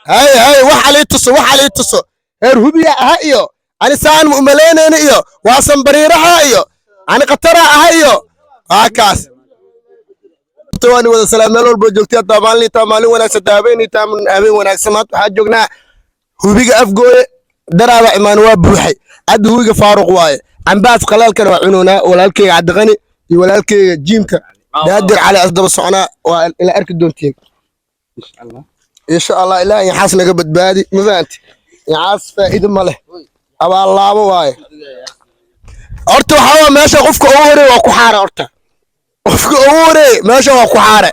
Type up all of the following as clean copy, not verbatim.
Hay hay, wax alii tuso, wax alii tuso. Heer hubiya aha iyo ani saan ma umalaynayna iyo waa sanbariiraha iyo ani khatara aha iyo waa kaas. Waan wada salaam meel walba joogtay. Haddaa maalin taa maalin wanaagsan, habeen taa habeen wanaagsan. Maanta waxaa joognaa hubiga Afgooye. Daraaba imaan waa buuxay, hadda hubiga faaruq waaye. Cambaas qalaalkana waa cunoonaa. Walaalkeyga Cabdiqani iyo walaalkeyga jiimka Daadir Cali asdaba soconaa, waa ila arki doontiin insha Allah. Ilaah yaxaas naga badbaadi, ma fahanti? Yaxaas faa'iido ma leh, abaalaabo waaye. Horta waxaa waa meesha qofka ugu horeey waa ku xaare. Horta qofka ugu horeey meesha waa ku xaare.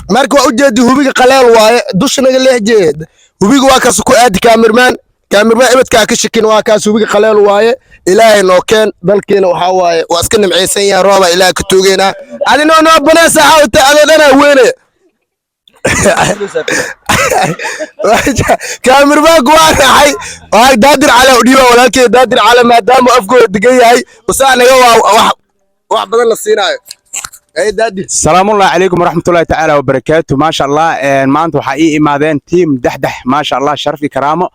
Marka waa ujeedi, hubiga qaleel waaye, dusha naga leexjeed. Hubiga waa kaas ku aadi. Kaamirmaan, kaamirmaan, ibadkaa ka shakin. Waa kaas, hubiga qaleel waaye. Ilaahay noo keen. Dalkeena waxaa waaye waa iska nimcaysan yahay, rooba Ilaahay ka tuugeynaa. Adinoo noo banaan saaxawta adoo dhanaa weyne. Kaamirmaanku waa raxay, waa Daadir Cali u dhiiba walaalkey Daadir Cali, maadaama afkooda degan yahay usaa naga waa wax wax badan la siinaayo. Ay Daadir. Salaamullahi calaykum waraxmatullahi tacaala wabarakaatu. Maasha Allah, maanta waxaa ii imaadeen tiim Dexdex. Maasha Allah, sharaf iyo karaamo.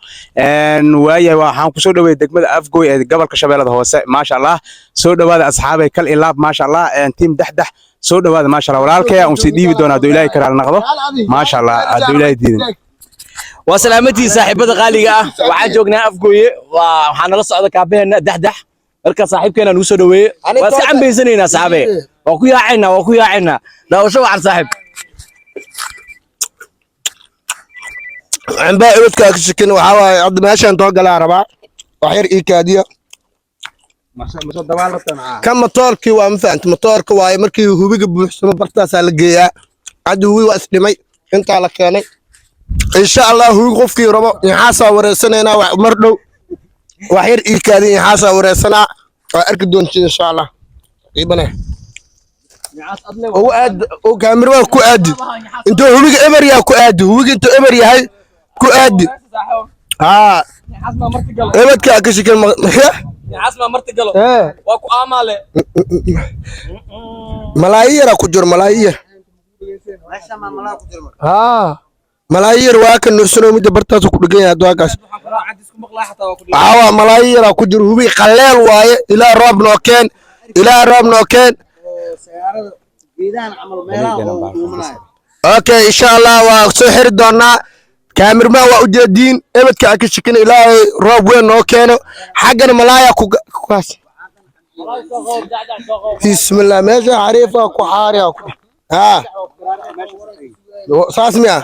Waayahay, waxaan kusoo dhaweeyey degmada Afgooy ee gobolka Shabeellada Hoose. Maasha Allah, soo dhawaada asxaabay, kal iyo laab. Maasha Allah, tiim Dexdex, soo dhawaada. Maasha Allah, walaalkaya uun sii dhiibi doona hadduu Ilaahay karaal naqdo. Maasha Allah, hadduu Ilaahay diidin. Waa salaamadii saaxiibada qaaliga ah. Waxaan joognaa Afgooye, waa waxaa nala socda kaabaheena Dexdex. Marka saaxiibkeena nugu soo dhaweeye, waa iska cambaysanaynaa saaxiibe, waa ku yaacaynaa, waa ku yaacaynaa. Daawasho wacan saaxiib. Cambaa ibadkaa ka shakin. Waxaa waaye hadda meeshaan too galaa rabaa, wax yar ii kaadiya. Kan matoorkii waa, ma fahamti? Matoorka waaye, markii hubiga buuxsamo bartaasaa la geeyaa. Hadda hubi waa isdhimay, intaa la keenay. Insha Allah hubiga qofkii rabo yaxaasaa wareysanaynaa wax mar dhow. Wax yar ii kaadiya, yaxaasaa wareysanaa, waa arki doontiin insha Allah. Iibane ugu aad oo kaamirada ku aadi intuu hubiga eber yahay, ku aadi hubiga intuu eber yahay ku aadi. Haa, ebedkaa ka shikan. Malaayi yaraa ku jiro, malaayi yar. Haa, malaayi yar waa ka nuuxsanoo midda bartaasu ku dhegan yahay. Waa kaas, waxaa waa malaayi yaraa ku jiro. Hubi qaleel waaye. Ilaa roob noo keen, ilaa roob noo keen. Okay, insha Allah waa soo xiri doonaa. Kaamirmaan waa ujeediin, ebedka aan ka shikina. Ilaahay roob weyn noo keeno. Xaggana malaaya ku kaas. Bismillah, meesha xariifa ku xaariya ku haa, saas miya?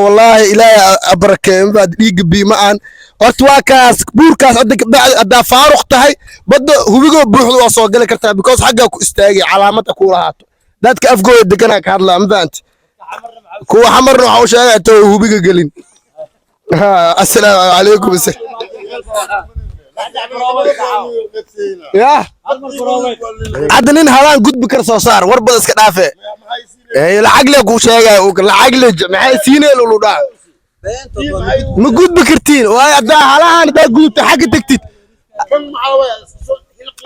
Wallaahi Ilaahay barakeeyo baad dhiigga biima aan. Horta waa kaas buurkaas. Hadda kabacdi haddaa faaruq tahay, badda hubigoo buuxda waa soo gali kartaa, because xaggaa ku istaagay calaamada ku lahaato. Dadka Afgooda deganaa ka hadlaa, ma fahanti? Kuwa Xamarna waxaa u sheegaya intoo hubiga gelin. Assalaamu calaykum. Ya hadda nin halaan gudbi kara soo saar, war badan iska dhaafe. Lacag le kuu sheegaya, lacag le maxay siineen ulu dhaa ma gudbi kartiin. Waayo haddaa halahan haddaa gudubta xagga tegtid,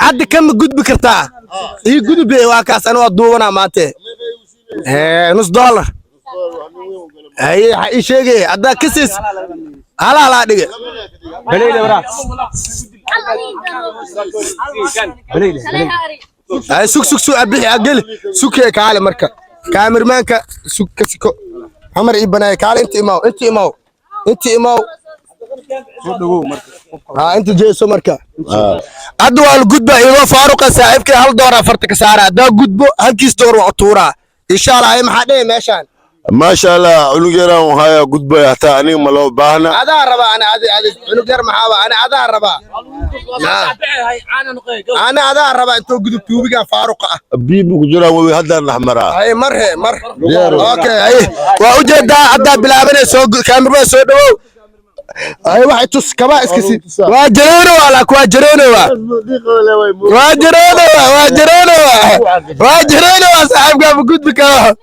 hadda kan ma gudbi kartaa? Ii gudube, waa kaas. Ani waa duubanaa maante. Nus dollar haye, waxaa ii sheegaya haddaa kasiis hala halaa dhige. Ay sug sug sug, abixi ageli sukee kaale. Marka kaamirmaanka sug ka siko xamar ii banaay. Kaale inta imaw, inta imaw, inta imaw. Haa, inta jeeso. Marka hadda waa la gudbaa iyadoo faaruqa. Saaxiibkay hal door afarta ka saara haddaa gudbo, halkiis door waa u tuuraa insha Allah. Ay maxaa dhehe meeshaan? Maasha Allah, cunug yaraan waxaa gudbaya, hataa aniga ma loo baahna. Adaa rabaa ana adi adi cunug yar maxaaba ana adaa rabaa, ana adaa rabaa intoo gudubta hubigan faaruqa ah. Biyo buu ku jiraa webi, haddaan dhex maraa. Ay mar he mar. Okay, ay waa ujeedaa haddaa bilaabanay. Soo kaamirada soo dhawow. Ay waxay tus kaba iska sii. Waa jareeno, waa laak, waa jareeno, waa waa jareeno, waa jareeno, waa jareeno. Waa saaxiibkaa ma gudbi karo.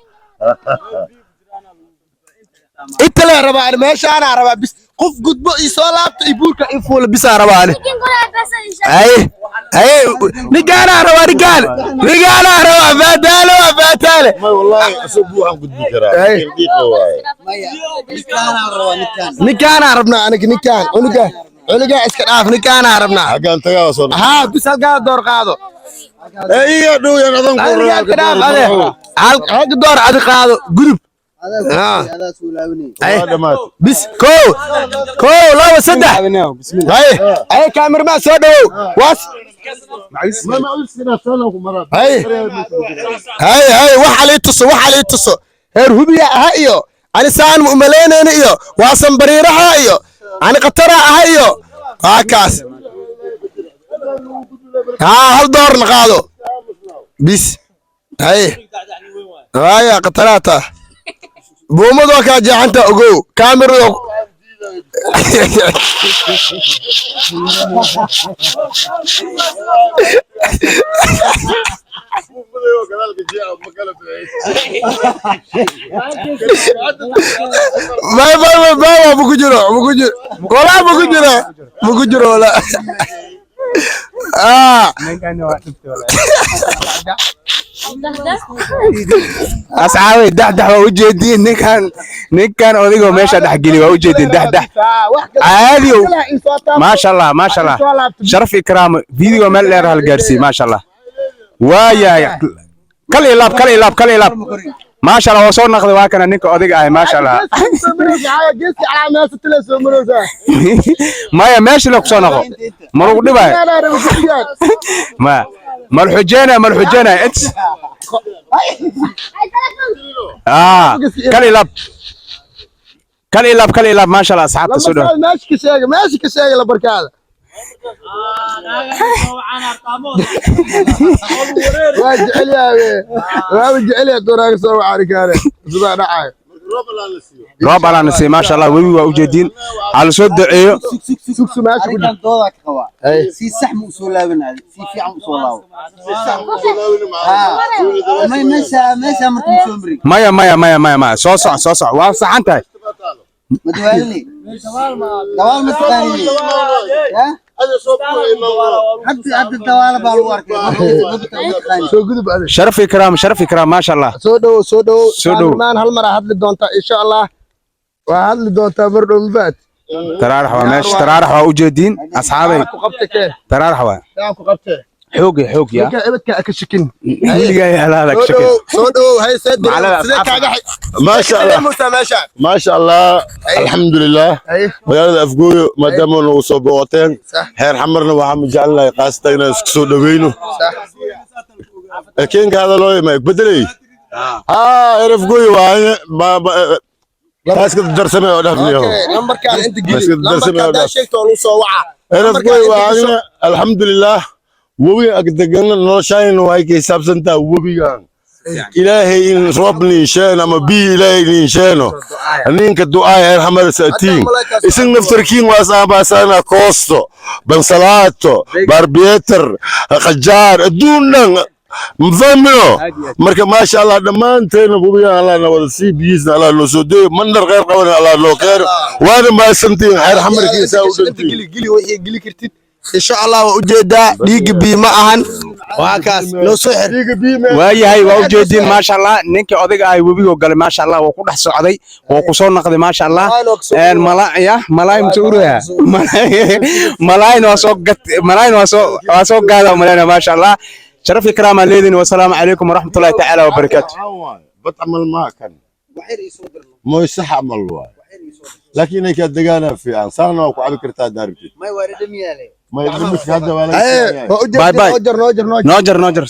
Inta la rabaa ani meeshaanaa rabaa bis. Qof gudbo ii soo laabto iyo buurka ii fuula bisaa rabaa ani. Ay ay, ninkaanaa rabaa, ninkaan ninkaanaa rabaa, faataale waa faataale. Ma wallahi asoo buuxan gudbi karaa. Ay. Diiqa waaye. Ninkaanaa rabnaa aniga, ninkaan cunuga cunuga iska dhaaf, ninkaanaa rabnaa. Xaggaan tagaa soo. Haa, bis halkaa door qaado. Ee iga dhow yan adan ku Halkaa iska dhaaf ade, halka door adi qaado, gudub. Haa. Ay. Dhamaat. Bis kow kow, laba, saddex. Hay hay, cameraman soo dhawow waas. Hay hay hay, waxa lii tuso, waxa lii tuso heer hubiya aha iyo ani saan ma umalaynayna iyo waa sanbariiraha iyo ani khatara aha iyo waa kaas. Haa, hal doorna qaado bis. Hay haya, khataraata buumadu waa kaa jeexanta, ogow kaamirada. Bay bay bay bay, ma ku jiro, ma ku jiro walaa, ma ku jiro, ma ku jiro walaa. Ah. Asxaabay, daxdax waa ujeediin, ninkan odigoo meesha dhexgeli waa ujeediin, daxdax caadi maasha Allah, maasha Allah, sharaf ikraam, video meel dheer hal gaarsiiy, maasha Allah. Waayahay, kal iyo laab, kal iyo laab, kal iyo laab, maasha Allah. Waa soo naqday, waa kana ninka odiga ahay, maasha Allah. Maya, meesha la kusoo naqo ma lagu dhibayo, ma malxujeena malxujeena its ah, kal iyo laab, kal iyo laab, kal iyo laab, maasha Allah. Asxaabta soo dhow. Meesha ka sheega, meesha ka sheega lambarkaada. Waa jecel yahay, waa jecel yahay, dooraaga soo wacari kaare sidaa dhacayo. Roob alaana siiy, maasha Allah. Webi waa ujeediin, ha la soo duceeyo. Sugsu meesha ku Arrinkan doodaa ka qabaa. Si sax ma usoo laabanayo, si fiican usoo laabo. Haa. May meesha meesha marka ma soo marin. Maya maya maya maya maya, soo soc, soo soc, waa saxan tahay. Ma dawaalini. Dawaal ma taqaanini. Ya? Hadda dawaal baa lagu arkay. Ma taqaani. Soo gudub ade. Sharaf ikraam, sharaf ikraam, maasha Allah. Soo dhowo, soo dhowo. Soo dhowo. Maan hal mar aa hadli doontaa insha Allah, waa hadli doontaa mar dhow, mafaat. Taraarax waa meesha, taraarax waa ujeediin asxaabay. Ku qabte keen. Taraarax waa yaa ku qabte. Xoog xoog ya. Ninka ebadka ka shakin. Weligaa halaada ka soo shakay. Dhowow, soo dhowow. Hay see Macallada sidee asxaabta. kaaga Maasha Allah. Musa meesha. Maasha Allah, alxamdulilah. Ay. Magaalada Afgooyo maadaama nagu soo booqateen, Sax. Xeer Xamarna waxaan jecelnahay qaasatan inaan isku soo dhaweyno. Sax. Keenka hadaloo ma bedelay haa, xeer Afgooyo waa taaska darsamay oo dhafniyo. Okay, lambarkaan inta geli. Iska darsamay Lambarka oo haddaa dhaaf. sheegto oo lagu soo waca. Xeer Lambarkaan Afgooyo inta waa gasho. anina alxamdulilah, webigan agdegana noloshayna waxay ka xisaabsantaa webigan. Ilaahay in roob niinsheeno ama biyo ilaahay niinsheeno, ninka du'aaya heer Xamar saatiin isin naftarkiin waas aabaasana koosto, bansalaato, barbieter, qajaar, adduun dhan mafahmino. Marka maasha Allah, dhammaanteena webigan Allah na wada sii, biyiisna Allah noo soo deeyo, mandar kheyr qabana Allah noo keeno. Waana mahadsantihiin xeer Xamarkiisa u Inta dhantiin. Geli geli wixii geli kartid insha Allah. Waa ujeedaa, dhiigga biyo ma ahan, waa kaas noo soo xir. Dhiiga biyo Waayahay, waa ujeediin, maasha Allah. Ninkii odayga ahay webigoo galay, maasha Allah, waa ku dhex socday, waa ku soo naqday, maasha Allah. Een mala ya malaay masuuraya, malaayna waa soo gat, malaayna waa soo gaada malayna, maasha Allah. Sharaf ikraam aan leedin. Wasalaamu calaykum waraxmatullahi tacaala wabarakaatu. Bad camal maa kan mooy sax camal waay, laakiin inay kaa degaanaa fiican, saana waa ku cabi kartaa daaribtid. May waa dhadhamiyaale. May dhimiska hadda waa laga Ee, fiican yahay. waa Bye, bye. ujeedaa, noo jar, noo jar, noo jar. Noo jar, noo jar.